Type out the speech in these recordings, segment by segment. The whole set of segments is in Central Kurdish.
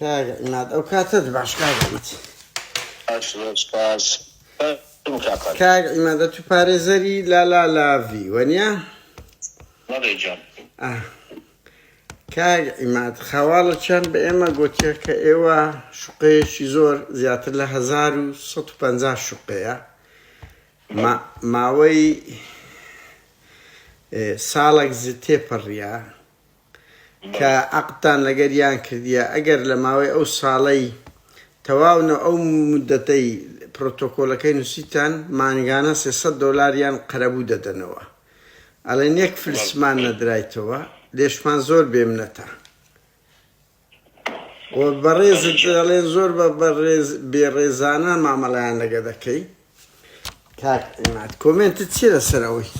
کاک عیماد ئەو کاتەت باش کاک عیماد. باش زۆر سپاس. فەرموو کاک قادر. کاک عیماد ئەتوو پارێزەری لالا لاڤی وەنیە؟ بەڵێ گیان. ئاه. کاک عیماد خاواڵەکیان بە ئێمە گۆتیە کە ئێوە شوقەیەکی زۆر زیاتر لە 1150 شوقەیە بەڵێ. ماوەی ساڵێک تێپەڕیە کە عەقدتان لەگەریان کردیە ئەگەر لە ماوەی ئەو ساڵەی تەواو نە ئەو مودەتەی پرۆتۆکۆلەکەی نوسیتان مانگانە 300 دۆلاریان قەرەبوو دەدەنەوە ئەڵێن یەک فلسمان نەدرایتەوە لێشمان زۆر بێمنەتە و بەڕێزت دەڵێن زۆر بە بەڕێز بێڕێزانە مامەڵەیان لەگە دەکەی کاک عیماد کۆمێنتت چیە لەسەر ئەوەی؟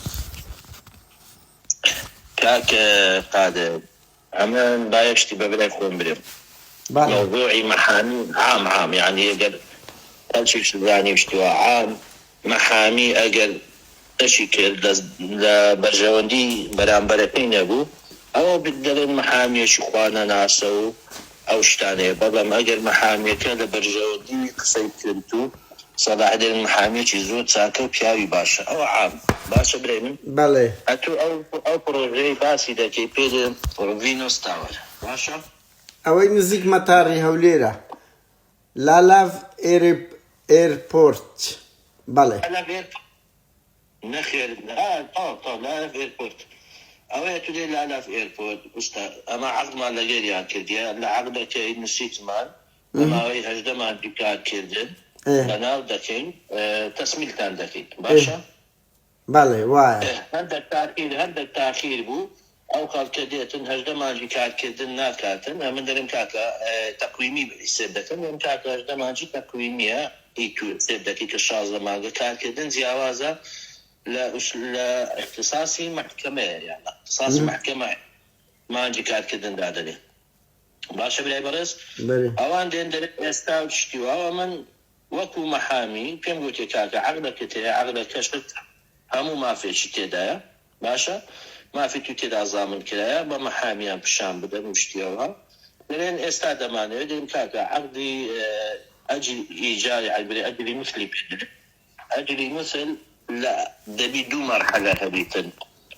کاک قادر ئەمن با یەک شتی بە برای خۆم برێم بەڵێ. مەوزوعی مەحامی عام عام یانی ئەگەر خەڵکیش زانیشتوە عام مەحامی ئەگەر قسەشی کرد لە بەرژەوەندی بەرامبەرەکەی نەبوو ئەوە دەڵێن مەحامیەکی خوا نەناسە و ئەو شتانەیە بەڵام ئەگەر مەحامیەکە لە بەرژەوەندی قسەی کرد و سەلاح دەرێن محامیەکی زۆر چاکە و پیاوی باشە ئەوە عام باشە برای من بەڵێ. ئەتوو ئەو ئەو پڕۆژەیەی باسی دەکەی پێی دەڵێن ڤینۆس تاوەر باشە؟ ئەوەی نزیک مەتاڕی هەولێرە لالاڤ ئێرپۆرت بەڵێ. لالاڤ ئێرپۆرت نەخێر ئا تەواو تەواو لالاڤ ئێرپۆرت ئەوەیە تو دێ لالاڤ ئێرپۆرت ئوستا ئەمە عەقدمان لەگەریان کردیە لە عەقدەکەی نوسیتمان لە ماوەی 18 مانگی کارکردن بەناو دەکەین تەسمیلتان دەکەین باشە؟ بەڵێ وایە. هەندەک تاخیر هەندەک تاخیر بوو ئەو خەڵکە دێتن 18 مانگی کارکردن ناکاتن ئەمن دەرێم کاکە تەقویمی حسێب دەکەم دەرێم کاکە 18 مانگی تەقویمیە ئی تو حسێب دەکەی کە 16 مانگە کارکردن جیاوازە لە لە اختصاصی مەحکەمەیە یان لە اختصاصی مەحکەمە مانگی کارکردن دادەنێ باشە برای بەڕێز بەرێ. ئەوان دێن دەرێن ئێستا و شتی واوە من وەکو مەحامی پێم گوتی کاکە عەقدەکەت هەیە عەقدەکەشت هەموو مافێکی تێدایە باشە مافی تو تێدا زامن کرایە بە مەحامیان پیشان بدەن و شتی ئەوها دەرێن ئێستا دەمانەوێت دەرێم کاکە عەقدی ئەجری ئیجار یانی برێ ئەجری مثلی پێ دەرێن ئەجری مثل لە دەبی دوو مەرحەلە هەبیتن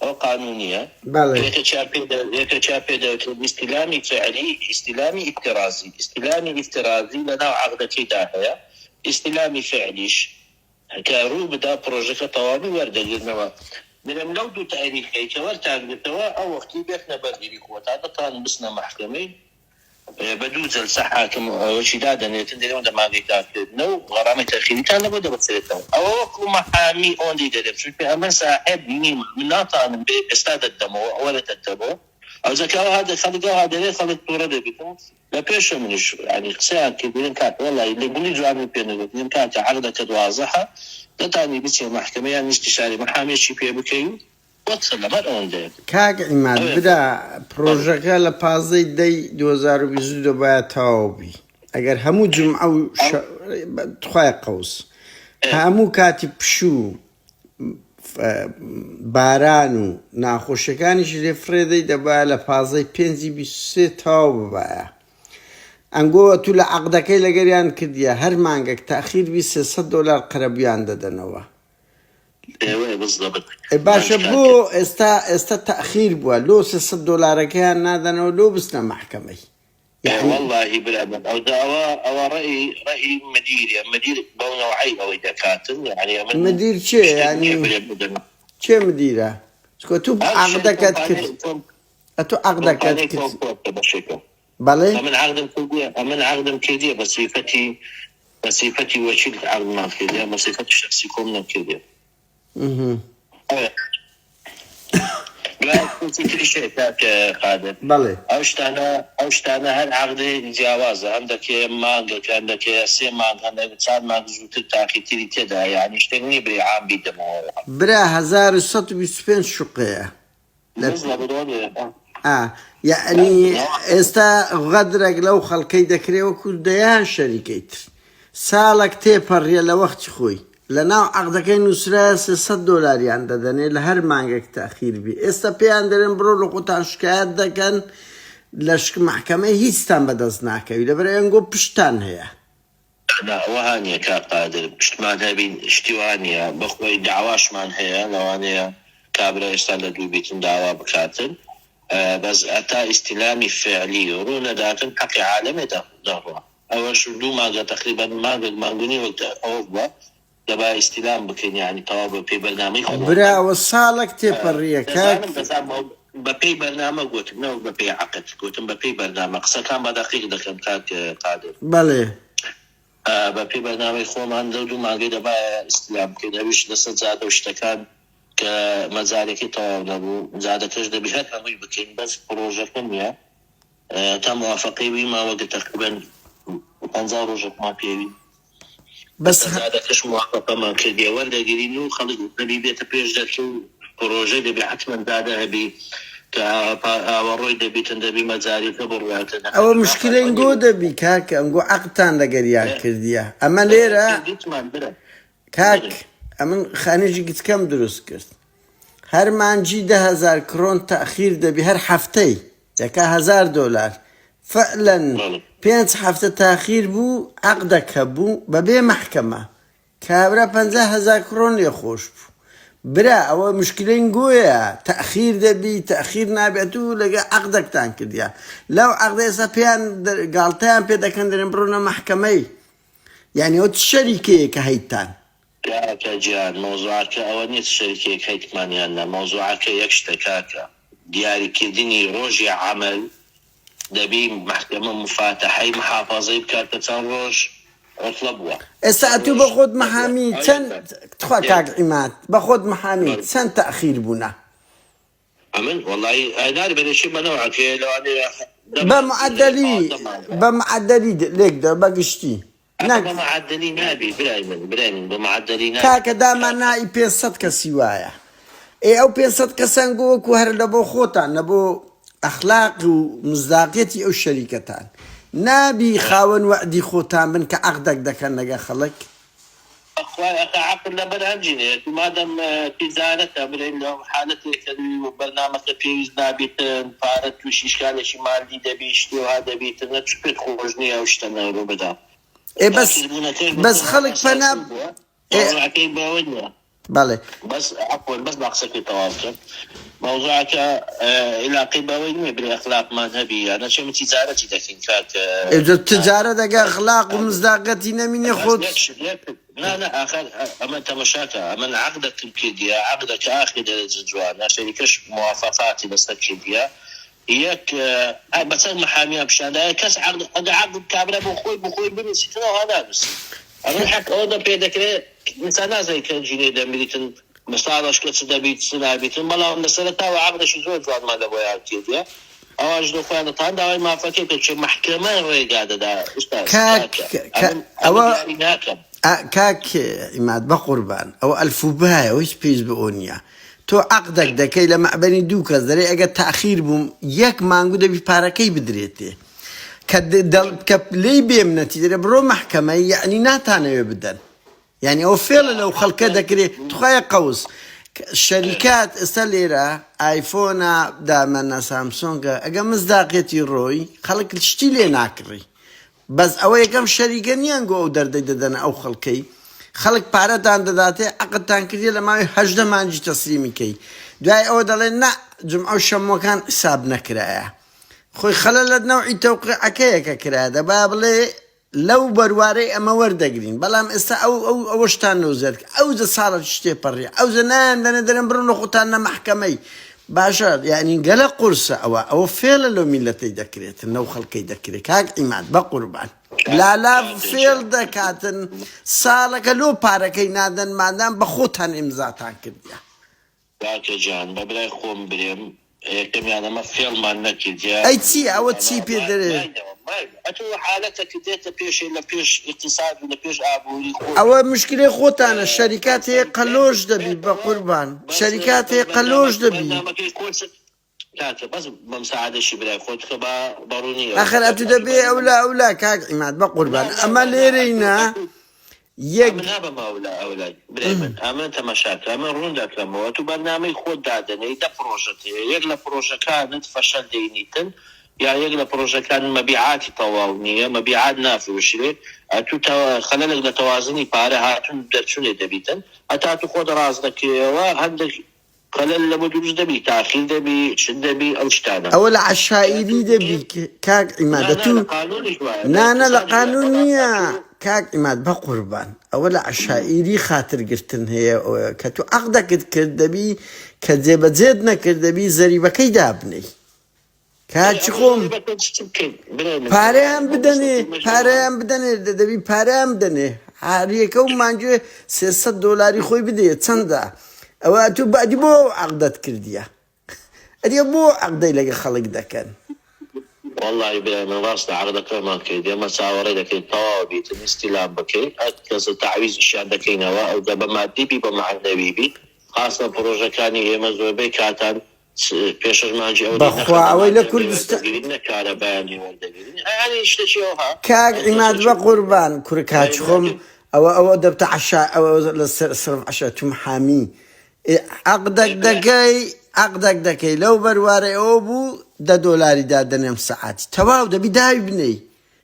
ئەوە قانونیە بەڵێ. یەکەکیان پێ یەکەکیان پێ دەوترێت ئیستیلامی فعلی ئیستیلامی ئیفترازی ئیستیلامی ئیفترازی لە ناو عەقدەکەیدا هەیە ئیستیلامی فعلیش کە ڕوو بدا پڕۆژەکە تەواوی وەردەگرنەوە دەرێم لەو دوو تاریخەی کە وەرتان گرتەوە ئەو وەختی بێخنە بەرگری خۆتان دەتوانن بچنە مەحکەمەی بە دوو جەلسە حاکم ئەوەشی دادەنێتن دەرێ ئەوەندە مانگەی کارکردنە و غەرامەی تەئخیریتان لەبۆ دەبەسترێتەوە ئەوە وەکو مەحامی ئەوەندەی دەرێم چونکە ئەمن ساحێب نیم من ناتوانم بێ ئێستا دەتدەمەوە ئەوەرە دەتدەمەوە ئەوجا کە ئەوها دە خەڵک ئەوها دەرێ خەڵک توڕە دەبیتن لە پێشە منیش یانی قسەیان کرد دەرێم کاکە وەڵی لە گوڵی جوانم پێ نەگوتن کاکە عەقدەکەت وازحە دەتانی بچیە مەحکەمە یان ئیستیشاری محامیەکی پێ بکەی و کاک عیماد برا پرۆژەکە لە پازدەی دەی 2022 دەبایە تەواو بی ئەگەر هەموو جومعە و تخوای قەوس هەموو کاتی پشوو باران و ناخۆشیەکانیشی لێ فڕێدەی دەبایە لە پازدەی پێنجی 23 تەواو ببایە ئەنگۆ تو لە عەقدەکەی لەگەریان کردیە هەر مانگەک تاخیر بی 300 دۆلار قەرەبوویان دەدەنەوە ئەی باشە بۆ ئێستا ئێستا تەئخیر بووە لۆ 300 دۆلارەکەیان نادەنەوە لۆ بچنە مەحکەمەی یەعنی. وەڵاهی برا من ئەوجا ئەوە ئەوە ڕەئی ڕەئی مدیرە مدیر بەو نەوعەی ئەوەی دەکاتن یەعنی ئەمن مدیر کێ شتێک یانی نییە برێم بدەم کێ مدیرە چکۆ تو ئەو شەریکە عەقدەکەت کرد کۆمپانیای کۆم ئەتو عەقدەکەت کۆمپانیای کرد کۆمپۆرتە بەشێکە بەڵێ ئەمن عەقدم کردیە ئەمن عەقدم کردیە بە سیفەتی بە سیفەتی وەکیل عەقدمان کردیە بە سیفەتی شەخسی خۆم نەمکردیە ئەوێ دوای شتێکی تریش هەیە کاک قادر بەڵێ ئەو شتانە ئەو شتانە هەر عەقدێ جیاوازە هەندەکێ مانگەک هەندەکێ سێ مانگ هەندەک چار مانگ زووتر تاقیتری تێدا یانی شتێک نییە برێ عام بیدەمەوە. برا 1125 شوقەیە لە ئا یەعنی ئێستا غەدرەک لەو خەڵکەی دەکرێ وەکو دەیان شەریکەی تر ساڵەک تێپەڕیە لە وەختی خۆی لە ناو عەقدەکەی نووسرایە 300 دۆلاریان دەدەنێ لە هەر مانگێک تاخیر بی ئێستا پێیان دەرێن بڕۆ لە خۆتان شکایەت دەکەن. لە شک مەحکەمەی هیچتان بەدەست ناکەوی لەبەر ئەنگۆ پشتتان هەیە. نا وەها نیە کاک قادر پشتمان هەبین شتی وا نیە بەخۆی دەعواشمان هەیە لەوانەیە کابرا ئێستا لە دوو بیتن داوا بکاتن بەس هەتا ئیستیلامی فعلی ڕوو نەداتن حەقی عالەمێ دەڕوا ئەوەش دوو مانگە تەقریبەن مانگێک مانگ و نیوەک ئەوە بووە دەبا ئیستیلام بکەین یانی تەواو بە پێی بەرنامەی خۆمان. برا ئەوە ساڵەک تێپەڕیە کاک. دەزانم دەزانم ئەو بە پێی بەرنامە گۆتم نەوەک بە پێی عەقد گۆتم بە پێی بەرنامە قسەکان بە دەقیق دەکەم کاک قادر. بەڵێ. بە پێی بەرنامەی خۆمان لەو دوو مانگەی دەبایە ئیستیلام بکەین ئەویش لەسەر جادە و شتەکان کە مەجالەکەی تەواو نەبوو جادەکەش دەبی هەر هەمووی بکەین بەس پڕۆژەکە نیە تا موافەقەی وی ماوە گە تەقریبەن 50 ڕۆژێکمان پێوی بەس زادەکەش موافەقەمان کردیە وەردەگرین و خەڵک دەبی بێتە پێش دەرکە و پڕۆژەی دەبی حەتمەن زادە هەبی کە ئاوەڕۆی دەبیتن دەبی مەجاریکە بڕواتن ئەوە مشکلەی ئەنگۆ دەبی کاکە ئەنگۆ عەقدتان لەگەریان کردیە ئەمە لێرە دیتمان برا کاک ئەمن خانێکی گچکەم دروست کرد هەر مانگی 10,000 کرۆن تەخیر دەبی هەر هەفتەی دەکا 1000 دۆلار فعلا پێنج هەفتە تاخیر بوو عەقدەک هەبوو بەبێ مەحکەمە کابرا 50,000 کرۆن لێ خۆش بوو برا ئەوە مشکلەی گۆیە تەخیر دەبی تەخیر نابێت و لەگە عەقدەکتان کردیا لەو عەقدە ئێستا پێیان گاڵتەیان پێ دەکەن دەرێن بڕۆنە مەحکەمەی یانی ئەوە چ شەریکەیە کە هەیتان؟ کاکە گیان مەوزوعەکە ئەوە نیە چ شەریکەیەک هەیتمان یان نا مەوزوعەکە یەک شتە کاکە دیاری کردنی ڕۆژی عەمەل دەبی مەحکەمە موفاتەحەی محافەزەی بکات کە چەند ڕۆژ عوتڵە بووە ئێستا چەند ئەتوو ڕۆژ بەخۆت نەبووە محامی ئەوە چەند یەک تخوا بەند کاک عیماد بەخۆت محامی بەڵێ. چەند تەئخیر بوونە؟ ئەمن وەڵایی ئەناری بەرێ بە نەوعەکەیە لەوانەیە دە بە مانگ بێ معەدەلی 15 مانگ بێ. بە معەدەلی لێک دە بە گشتی ئەخە نەک بە معەدەلی نابی برای من برای من بە معەدەلی نابی کاکە دامان کاکە. نائی 500 کەسی وایە ئێ ئەو 500 کەسەن گۆ وەکو هەر لە بۆ خۆتان لە بۆ ئەخلاق و مزداقیەتی ئەو شەریکەتان نابی خاوەن وەعدی خۆتان بن کە عەقدەک دەکەن لەگە خەڵک. بەخوای ئەخە عەقل لەبەر هەنجینێ تو مادەم تیجارەتە برێ لە حالەتێک کە بەرنامەکە پێویست نابیتن پارە توشی ئیشکالێکی مالی دەبی شتی وها دەبیتن نە چ پێت خۆش نییە ئەو شتە نەڕوو بدا ئێ بەس تاخیر بوونەکەش بەس بەسەر خەڵک پەنا ئەساسی بووە ئێ مەوزوعەکەی بەوە نییە بەڵێ. بەس عەفوەن بەس با قسەکەی تەواو بکەم مەوزوعەکە ئیلاقەی بەوەی نییە برێ ئەخلاقمان هەبی یان نە چێمە تیجارەتی دەکەین کاک ئێجا تجارە دەگە ئەخلاق و مزداقەتی نەمینێ بەس خۆت یەک شت یەک نا نا ئاخر ئەمە تەمەشاکە ئەمن عەقدەکم کردیە عەقدەکە ئاخر دەرەجە جوانە شەریکەش موافەقاتی لەسەر کردیە یەک بە چەند محامیان پیشاندایە کەس عەقد ئەگە عەقد کابرا بۆ خۆی بۆ خۆی بنووسیتن ئەوها نانووسی ئەمن حەق ئەوەندە پێ دەکرێ ئینسان نازانێ کە جینێ دەمریتن مساڵەش کە چ دەبیت چ نابیتن بەڵام لە سەرەتاوە عەقدەشی زۆر جوانمان لە بۆیان کردیە ئەوانش لە خۆیان دەتوان داوای مافەکەی بکەن چون مەحکەمە ڕێگا دەدا ئوستاز کاک کاکە کە ئەمن ئەمن ئەوە دیاری ناکەم. کاک عیماد بەقوربان ئەوە ئەلفوبایە و هیچ پێویست بە ئەوە نییە تۆ عەقدەک دەکەی لە مەعبەنی دوو کەس دەرێ ئەگەر تاخیر بووم یەک مانگ و دەبی پارەکەی بدرێتێ کە دەڵ کە لێی بێمنەتی دەرێ بڕۆ مەحکەمە یەعنی ناتانەوێ بدەن یعنی ئەوە فێڵە لەو خەڵکە دەکرێ تخوایە قەوس شەریکات ئێستا لێرە ئایفۆنە دامەنە سامسۆنگە ئەگە مزداقیەتی ڕۆی خەڵک شتی لێ ناکڕی بەس ئەوە یەکەم شەریکە نیان گۆ ئەو دەردەی دەدەنە ئەو خەڵکەی خەڵک پارەتان دەداتێ عەقدتان کردیە لە ماوەی 18 مانگی تەسلیمی کەی دوای ئەوە دەڵێن نا جومعە و شەممەکان حساب نەکرایە خۆی خەلەل لە نەوعی تەوقیعەکەیە کە کرایە دەبا بڵێ لەو بەروارەی ئەمە وەردەگرین بەڵام ئێستا ئەو ئەو ئەوەشتان لۆ زیاد کرد ئەوجە ساڵە شتێ پەڕی ئەوجە نایان دەنێ دەرێن بڕۆن لە خۆتان لە مەحکەمەی باشە یعنی گەلە قورسە ئەوە ئەوە فێڵە لەو میلەتەی دەکرێتن لەو خەڵکەی دەکرێت کاک عیماد بەقوربان لالا فێڵ دەکاتن ساڵەکە لۆ پارەکەی نادەن مادام بە خۆتان ئیمزاتان کردیە. کاکە جان بە برای خۆم برێم یەکەمیان ئەمە فێڵمان نەکردیە ئەی چیە ئەوە ئەمە چی پێ دەرێ؟ ماینەوە ماینەوە ئەتۆ حالەتەکە دێتە پێشێ لە پێش ئیقتیساد و لە پێش ئابووری خۆت ئەوە مشکلەی خۆتانە شەریکات هەیە قەلۆش دەبی بەقوربان بەس شەریکات هەیە قەلۆش دەبی. بەرنامەکەی خۆت کاکە بەس بە مساعدەشی برای خۆت کە با بە ڕوونی ئەوە ئەخر بکەم ئەتو ئەتو دەبێ بەرنامە ئەولا ئەولا کاک عیماد نا بەقوربان نا ئەمە نا نا ئەتو لێرەینە ئەتو یەک ئەمن نابم ئەولا ئەولای برای من ئەمن تەماشاکە ئەمن ڕوون دەکەمەوە ئەتو بەرنامەی خۆت دادەنێی دە پڕۆژەت هەیە یەک لە پڕۆژەکانت فەشەل دێنیتن. یا یەک لە پڕۆژەکان مەبیعاتی تەواو نییە، مەبیعات نافرۆشرێ، ئەتوو خەلەلێک لە تەوازنی پارە هاتوون و دەرچوونێ دەبیتن، هەتا ئەتوو خۆت ڕاست دەکەیەوە هەندێک خەلەل لەبۆ دروست دەبی، تاخیر دەبی، شت دەبی، ئەو شتانە. ئەوە لە عەشایری دەبی کاک عیماد نا نا ئەتوو لە قانوونیش وایە، لە نا نا لە ئیقتسادیش وایە، قانوون بەڵام نییە ئەتوو. کاک عیماد بەقوربان ئەوە لە عەشایری خاتر گرتن هەیە ئەوە کە تو عەقدەکت کرد دەبی کە جێبەجێت نەکرد دەبی زەریبەکەی دابنێی. کاکی خۆم پارەیان بدەنێ پارەیان بدەنێ دەبی پارەیان بدەنێ هاریەکە و مانگێ 300 دۆلاری خۆی بدێ چەندە ئەوە تو بەدی بۆ عەقدەت کردیە ئەدی بۆ عەقدەی لەگە خەڵک دەکەن وەڵی برای من ڕاستە عەقدەکەمان کرد ئێمە چاوەڕێ دەکەین تەواو بیتن ئیستیلام بکەین هەر کەس تەعویزیشیان دەکەینەوە ئەوجا بە مادی بی بە مەعنەوی بی خاصە پڕۆژەکانی ئێمە زۆربەی کاتان پێشەش مانگی ئەوەی بەخوا ئەوەی لە کوردستان نە کارەبایان لێ وەردەگرین یانی شتێکی ئەوها کاک عیماد بەقوربان کورە کاکی خۆم ئەوە ئەوە دەبتە عەشا ئەوە لەسەر سەرف عەشا تو محامی عەقدەک دەکەی عەقدەک دەکەی لەو بەروارەی ئەوە بوو دە دۆلاری دادەنێم سەعاتی تەواو دەبی داوی بنێی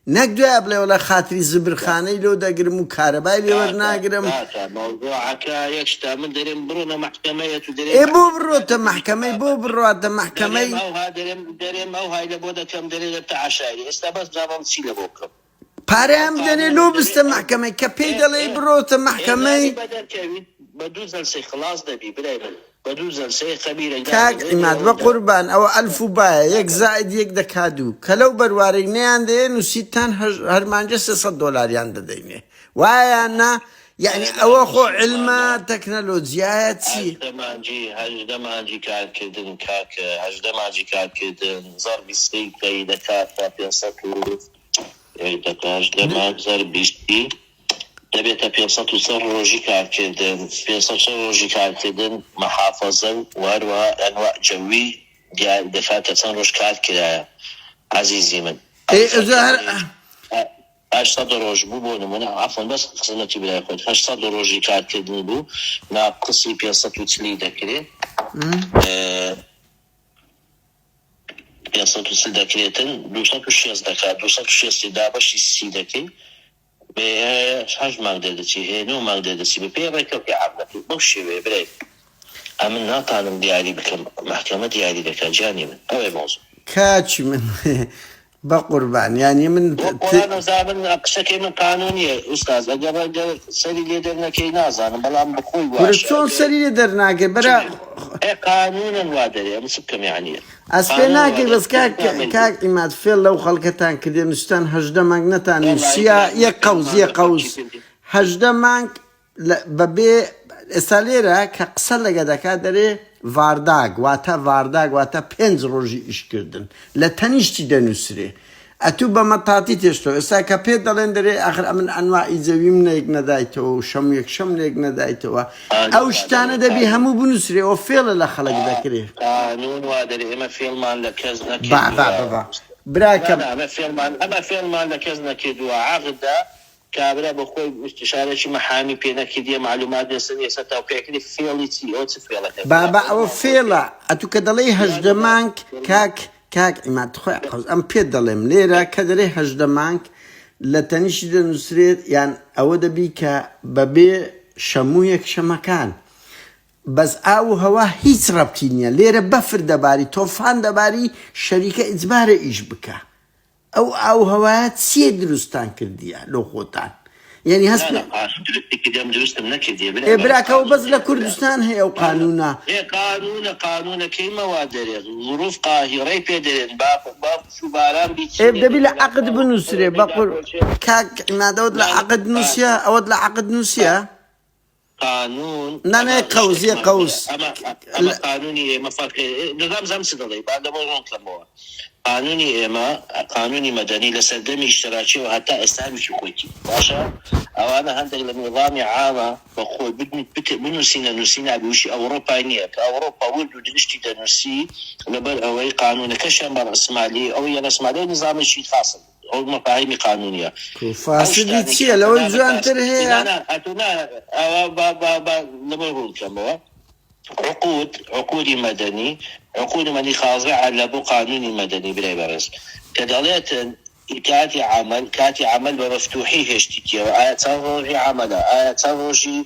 نەک دوایە بڵێ وەڵا خاتری زبرخانەی لۆ دەگرم و کارەبای لێ کاکە وەرناگرم. کاکە مەوزوعەکە یەک شتە من دەرێم بڕۆنە مەحکەمەیە تو دەرێ ئێ بۆ مەحکەمە بڕۆتە نابێ دەرێی مەحکەمەی بۆ بابە بڕواتە دەرێم مەحکەمەی. ئەوها دەرێم دەرێم ئەوهای لە بۆ دەکەم دەرێ دەبتە عەشایری ئێستا بەس بزانم چی لە بۆ بکەم ئەو پارەیان بدەنێ قانونە لۆ دەرێ بستە ئەو مەحکەمەی کە پێی ئێ دەڵێی ئێ بڕۆتە ئێ مەحکەمەی. نابی بەدەرکەویت بە دوو جەلسەی خڵاس دەبی برای من بە دوو جەلسەی خەبیرەک کاک دادەنێ عیماد ئەوەندە بەقوربان ئەوە ئەلف و بایە یەک کاکە زائد یەک دەکا دوو کە لەو بەروارەی نەیان دەیە نوسیتتان هەر مانگە 300 دۆلاریان دەدەینێ وایە یان نا یەعنی ئەوە خۆ عیلمە تەکنەلۆجیایە چی؟ 18 مانگی 18 مانگی کارکردن کاکە 18 مانگی کارکردن زەربی سێی کەی دەکات تا 500 و یەک دەکا 18 مانگ زەربی سی دەبێتە 540 ڕۆژی کارکردن 540 ڕۆژی کارکردن محافەزە و هەروەها ئەنواع جەوی دیاری دەکات کە چەند ڕۆژ کار کرایە عەزیزی من ئێ ئەوجا ئەجا کە هەر 800 ڕۆژ بوو بۆ نمونە عەفوەن بەس خزمەتی برای خۆت 800 ڕۆژی کارکردن بوو ناقسی 540 دەکرێ 540 دەکرێتن 260 دەکات 260 دابەشی سی دەکەی بێ هەشت مانگ دەردەچی هەیە نۆ مانگ دەردەچی بە پێی ڕێکەوتی عەقدەکەی بەو شێوەیە برای ئەمن ناتانم دیاری بکەم مەحکەمە دیاری دەکات گیانی من ئەوەیە مەوزوع. کاکی من بەقوربان یانی من بۆ قۆران ئەزانم قسەکەی من قانونیە ئوستاز ئەگەر ئەگەر سەری لێ دەرنەکەی نازانم بەڵام بەخۆی کورە واشە چۆن ئەگەر سەری لێ دەرناکەی چ برا ئێ قانونن وا دەرێ ئەمن چ بکەم یەعنی ئەس پێ قانون وا ناکەی دەرێ بەس کاک نامەی کاک عیماد فێڵ لەو خەڵکەتان کردێ نووسیتان 18 مانگ نەتان وەڵی نووسیە برای من یەک قەوس فێڵمان یەک لە خەڵکی قەوس کردی 18 مانگ لە بەبێ ئێستا لێرە کە قسە لەگە دەکات دەرێ ڤارداگ واتە ڤارداگ واتە پێنج ڕۆژی ئیشکردن لە تەنیشتی دەنووسرێ ئەتوو بە مەتاتی تێشتەوە ئێستا کە پێت دەڵێن دەرێ ئاخر ئەمن ئەنواعی زەویم لێک نەدایتەوە و شەم و یەکشەم لێک نەدایتەوە ئەو قانون وا شتانە دەرێ دەبی قانون هەموو بنووسرێ ئەوە فێڵە لە خەڵک دەکرێ. قانون وا دەرێ ئێمە فێڵمان لە کەس با با نەکردووە با با براکەم. نا نا ئەمە فێڵمان ئەمە فێڵمان لە کەس نەکردووە عەقدە کابرا بە خۆی ئیستیشارەکی مەحامی پێ نەکردیە مەعلومات لەسەر نیە سەر تەوقیع کردی فێڵی چی ئەوە چ فێڵەکە برا بابە ئەوە ئەوە مەوزوع فێڵە ئەتوو کە دەڵێی 18 گیانی مانگ کاک کاک عیماد تخوای قەوس ئەم پێت دەڵێم لێرە کە دەرێ 18 مانگ لە تەنیشتی دەنووسرێت یان ئەوە دەبی کە بەبێ شەموو یەک شەمەکان بەس ئاو و هەوا هیچ ڕەبتی نییە لێرە بەفر دەباری تۆفان دەباری شەریکە ئیجبارە ئیش بکە ئەو ئاو هەوایە چیە دروستتان کردیە لۆ خۆتان یەنی هەست نا نا قانون دروستی کردم دروستم نەکردیە برا ئێ بەس براکە ئەوە قانون بەس لە هەیە برا کوردستان هەیە ئەو قانون قانونە. ئێ قانونە قانونەکەی مەوا دەرێ ظروف قاهیڕەی پێ دەرێن با با پشوو باران ئێ بیچینێ دەبی لە دەبی عەقد لافاو بنوسرێ پەیدا بەقور بۆچێ کاک عیماد ئەوەت لە نا نا عەقد نوسیە ئەوەت لە عەقد نوسیە؟ قانون نا نا ئەمە یەک قەوس یەک شتێکمان قەوس هەیە ئەمە ئەمە لە قانونی ئێمە فەرقی دەزانم زانم چ دەڵێی با لەمە ڕوون کەمەوە قانونی ئێمە قانونی مەدەنی لە سەردەمی ئیشتراکیەوە هەتا ئێستا هەمیشی خۆیتی باشە ئەوانە هەندێک لە نیزامی عامە بە خۆی بنووسی نەنووسی نابی وشی ئەوڕۆپای نییە کە ئەوڕۆپا ورد و درشتی دەنووسی لەبەر ئەوەی قانونەکەشیان بە ڕەسمالی ئەو یە ڕەسمالی نیزامێکی خاصە ئەو مەفاهیمی قانونیە کو ئەو فاسدی شتانەی چیە کە لەوەی تەنها بە جوانتر فاسدی هەیە؟ نا نا ئەتۆ نا ئەوە با با با لەمە ڕوون کەمەوە. عقود، عقودی مەدەنی، عقودی مەدەنی خاضعە لە بۆ قانونی مەدەنی برای بەڕێز کە دەڵێتن کاتی عەمەل، کاتی عەمەل بە مەفتوحی هێشتیتیەوە ئایا چەند ڕۆژی عەمەلە، ئایا چەند ڕۆژی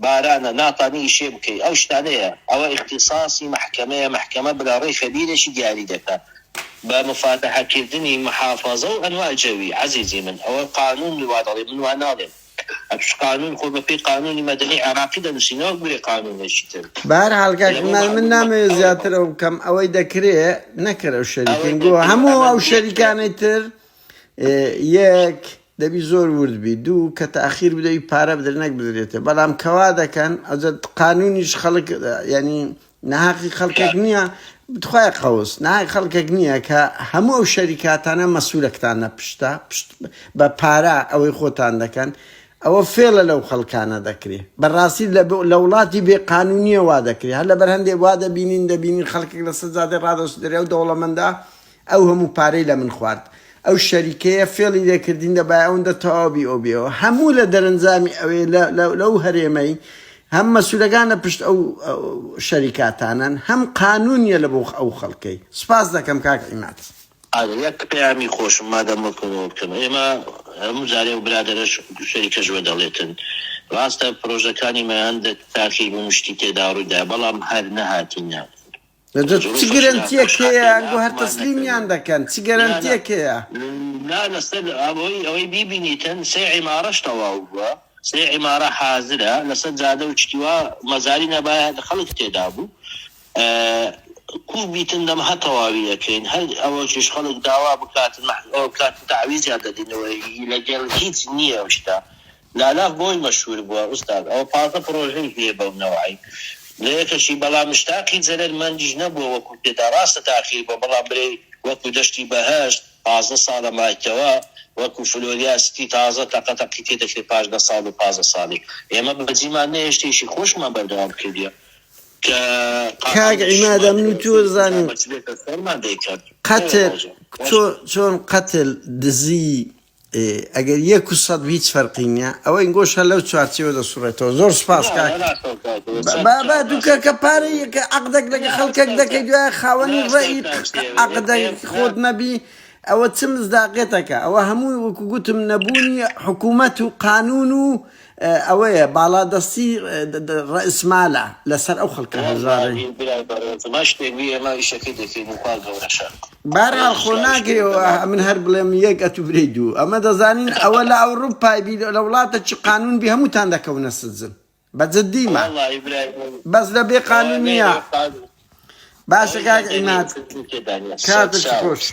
بارانە ناتانی ئیشێ بکەی ئەو شتانەیە ئەوە ئیختیساسی مەحکەمەیە مەحکەمە بلە ڕێی خەبیرێکی دیاری دەکا بە مفاتەحە کردنی محافەزە و ئەنواع جەوی عەزیزی من ئەوە قانون وا دەڵێ من وا ناڵێم. ئەتوش قانون خۆ بەپێی قانونی مەدەنی عێراقی دەنوسی نەوەک برێ قانونێکی تر. بەهەرحاڵ کاک لە بۆ عیماد من مەعلومات نامەوێت ئەوەی زیاتر ئەو بکەم ئەوەی دەکرێ نەکەر ئەو ئەوەی شەریکەن گۆ دەکرێ هەموو ئەمە ئەو نییە شەریکانەی تر ئێ، یەک دەبی زۆر ورد بی دوو کە تاخیر بدەی پارە بدرێ نەک بدرێتێ بەڵام کەوا دەکەن ئەوجا قانونیش خەڵک یعنی ناهەقی خەڵکێک نییە بتخوایە قەوس ناهەقی خەڵکێک نییە کە هەموو ئەو شەریکاتانە مەسولەکتان نە پشتە پشت بە پارە ئەوەی خۆتان دەکەن ئەوە فێڵە لەو خەڵکانە دەکرێ بەڕاستی لە لە وڵاتی بێ قانونیە وا دەکرێ هەر لەبەر هەندێ وا دەبینین دەبینین خەڵکێک لەسەر جادەی ڕادەست دەرێ ئەو دەوڵەمەندە ئەو هەموو پارەی لە من خوارد ئەو شەریکەیە فێڵی لێ کردین دەبایە ئەوەندە تەواو بی ئەو بێەوە هەموو لە دەرەنجامی ئەوێ لەو هەرێمەی هەم مەسولەکان لە پشت ئەو شەریکاتانەن هەم قانونیە لە بۆ ئەو خەڵکەی سپاس دەکەم کاک عیماد. ئەرێ یەک پەیامی خۆشم مادام وەکەوە بکەم ئێمە هەموو جارێ ئەو برادەرەش شەریکەش وە دەڵێتن ڕاستە پرۆژەکانی مەیان دە تاخیر بوون شتی تێدا ڕوویدا بەڵام هەر نەهاتینە جا چ گرەنتیەک هەیە ئەنگۆ هەر تەسلیمیان دەکەن چ گەرەنتیەک هەیە؟ نا لەسەر ئەوەی ئەوەی بیبینیتن سێ عیمارەش تەواو بووە سێ عیمارە حازرە لەسەر جادە و شتی وا مەزاری نەبایە خەڵک تێدا بوو کوو بیتن دەم هە تەواوی ئەکەین هەر ئەوەکیش خەڵک داوا بکاتن ئەوە بکاتن تەعویزیان دەدەینەوە لەگەڵ هیچ نییە ئەو شتە لالاف بۆی مەشهور بووە ئوستاد ئەوە 15 پڕۆژەی هەیە بەو نەوعەی لە یەکەشی بەڵام مشتاقی زەرەر مەندیش نەبووە وەکو تێدا ڕاستە تاخیر بووە بەڵام برێی وەکو دەشتی بەهەشت 15 ساڵە مایتەوە وەکو فلۆریا ستی تازە تەقە تەقی تێ دەکرێ پاش دە ساڵ و 15 ساڵی ئێمە بەجیمان نەهێشتێکی خۆشمان بەردەوام کردیە کە کاک عیماد ئەمن و تۆ زانین سەرمان دەیکات قەتل چۆن قەتل دزی ئەگەر یەک و سەد هیچ فەرقی نییە ئەوە ئینگۆش هەر لەو چوارچێوە دەسوڕێتەوە زۆر سپاس کاک بابا دوکە کە پارەی کە عەقدێک لەگە خەڵکێک دەکەی دوای خاوەنی ڕێی عەقدەک خۆت نەبی ئەوە چ مزداقێتەکە ئەوە هەموو وەکو گوتم نەبوونی حکوومەت و قانون و ئەوەیە باڵادەستی ڕەئسمالە لەسەر ئەو خەڵکە هەژارەی. بەهەرحاڵ خۆ ناکرێ من هەر بڵێم یەک ئەتوو برێی دوو ئەمە دەزانین ئەوە لە ئەوروپای بی لە وڵاتە چ قانون بی هەمووتان دەکەونە سجن بە جدیمە بەس لە بێ قانونیە باشە کاک عیماد کاتت خۆش.